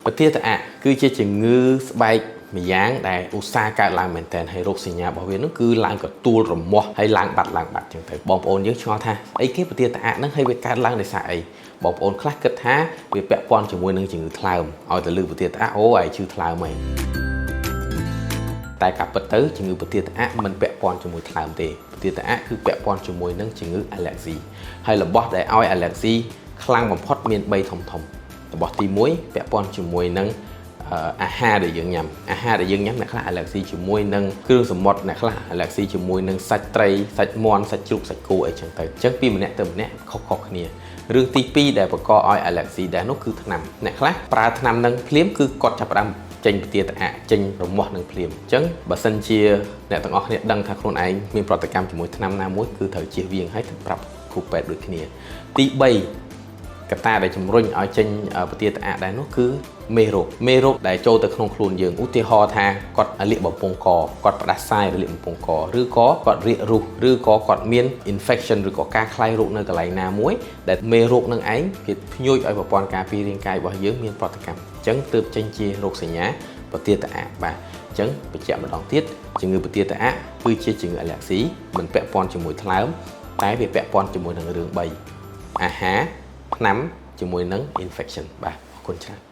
ពទាត្អាក់គឺជាជំងឺស្បែកម្យ៉ាងដែលឧស្សាហ៍កើតឡើងមែនតើហើយរោគសញ្ញារបស់វានោះគឺឡើងកទួលរមាស់ហើយឡើងបាត់ឡើងបាត់ចឹងទៅបងប្អូនយើងឆ្ងល់ថាអីគេពទាត្អាក់ហ្នឹងហើយវាកើតឡើងដោយសារអីបងប្អូនខ្លះគិតថាវាពាក់ព័ន្ធជាមួយនឹងជំងឺថ្លើមឲ្យទៅលឺពទាត្អាក់អូឯងឈឺថ្លើមហីតែការពិតទៅជំងឺពទាត្អាក់មិនពាក់ព័ន្ធជាមួយថ្លើមទេពទាត្អាក់គឺពាក់ព័ន្ធជាមួយនឹងជំងឺ allergy ហើយរបស់ដែលឲ្យ allergy ខ្លាំងបំផុតមាន3ធំធំរបស់ទី1ពាក់ព័ន្ធជាមួយនឹងអាហារដែលយើងញ៉ាំអាហារដែលយើងញ៉ាំអ្នកខ្លះ allergy ជាមួយនឹងគ្រឿងសមុទ្រអ្នកខ្លះ allergy ជាមួយនឹងសាច់ត្រីសាច់មាន់សាច់ជ្រូកសាច់គោអីចឹងទៅអញ្ចឹងពីម្នាក់ទៅម្នាក់ខុសៗគ្នារឿងទី2ដែលបង្កឲ្យ allergy ដែរនោះគឺថ្នាំអ្នកខ្លះប្រើថ្នាំនឹងភ្លាមគឺគាត់ចាប់ផ្ដើមចេញពទាត្អាក់ចេញរមាស់នឹងភ្លាមអញ្ចឹងបើសិនជាអ្នកទាំងអស់គ្នាដឹងថាខ្លួនឯងមានប្រតិកម្មជាមួយថ្នាំណាមួយគឺត្រូវជៀសវាងហើយត្រូវប្រាប់គ្រូពេទ្យដូចគ្នាទី3កត្តាដែលជំរុញឲ្យចេញពទាត្អាក់ដែរនោះគឺមេរោគមេរោគដែលចូលទៅក្នុងខ្លួនយើងឧទាហរណ៍ថាគាត់លាកបំពង់កគាត់ផ្ដាសាយលាកបំពង់កឬក៏គាត់រាករូសឬក៏គាត់មាន infection ឬក៏ការក្លាយរោគនៅកន្លែងណាមួយដែលមេរោគនឹងឯងវាភ្ញួចឲ្យប្រព័ន្ធការពាររាងកាយរបស់យើងមានប្រតិកម្មអញ្ចឹងទើបចេញជារោគសញ្ញាពទាត្អាក់បាទអញ្ចឹងបញ្ជាក់ម្ដងទៀតជំងឺពទាត្អាក់គឺជាជំងឺ allergy មិនពាក់ព័ន្ធជាមួយថ្លើមតែវាពាក់ព័ន្ធជាមួយនឹងរឿង3អាហារថ្នាំជាមួយនឹង infection បាទអរគុណច្រើន។